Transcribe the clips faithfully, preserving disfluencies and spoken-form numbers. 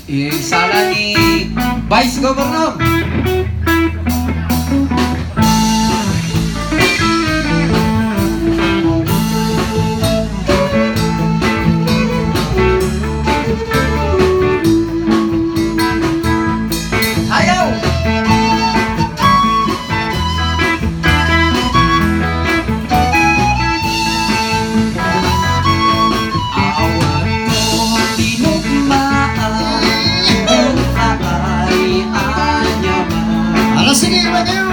Isala ni Vice Governor. Ayaw! Awan mo tinugmaan, kung aari aniaman. Ala, sige, iba kayo.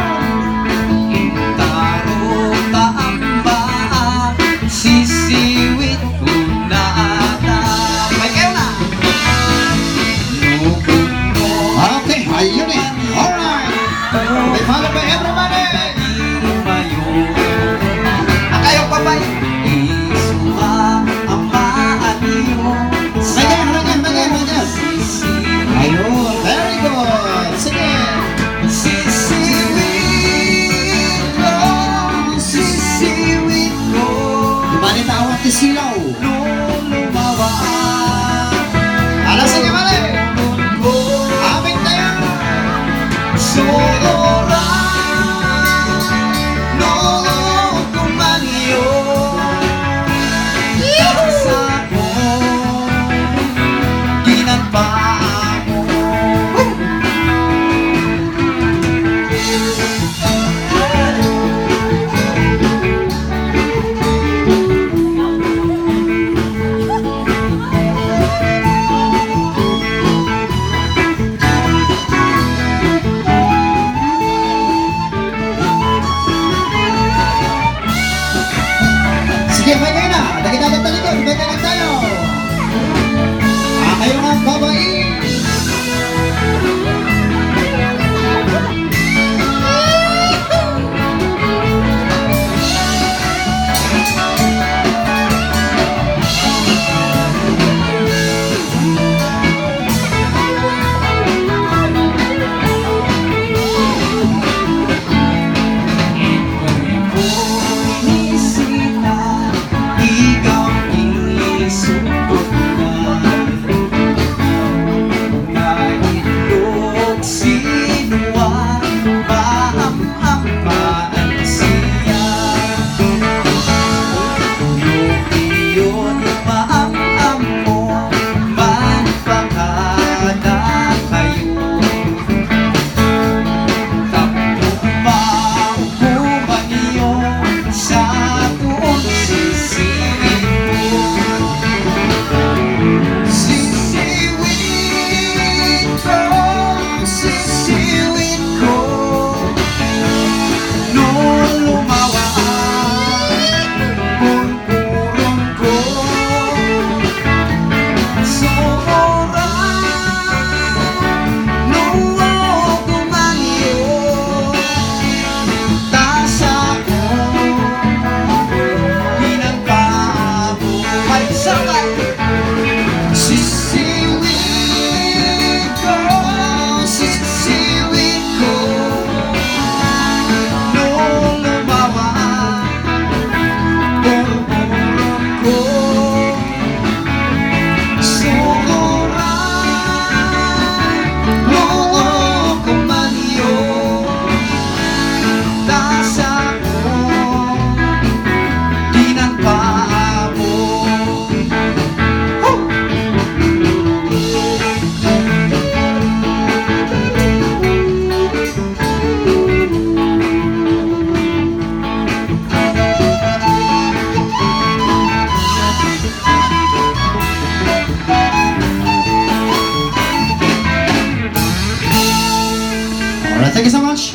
Intaro ta ang baa, sisiwit ko na ata. May kayo na. Lugod mo. Okay, ayun eh. Alright. May follow by everybody. Akayo pa ba? Isuma ang maaniyo. Magan, magan, magan, magan. Ayun, very good. Sige. Sisiwit ko, sisiwit ko. Di ba ni tawag ti silaw? Lulumawa. Ala, sige, mali. Amin tayo. Sugora. No, kumanyo. Sa ko, ginagpaa mo. Sige, pwede na. Dagdag-dagdag talikod. Pwede na tayo. Ah, kayo nga, babae. Ang paansiya, no iyon maam-ammo, magpakada kayo. Tapno maupuman niyo sa tuon sisiwit ko. Sisiwit ko, sisiwit ko. No lumawa ang purpurong ko, sumura, no kumanyo, tasa ko, pinagpaabot. Ay, sabay! Sisiwit ko, sisiwit ko, no lumawa, purpurong ko, sumura, no kumanyo, tasa ko, pinagpaabot. Alright, thank you so much.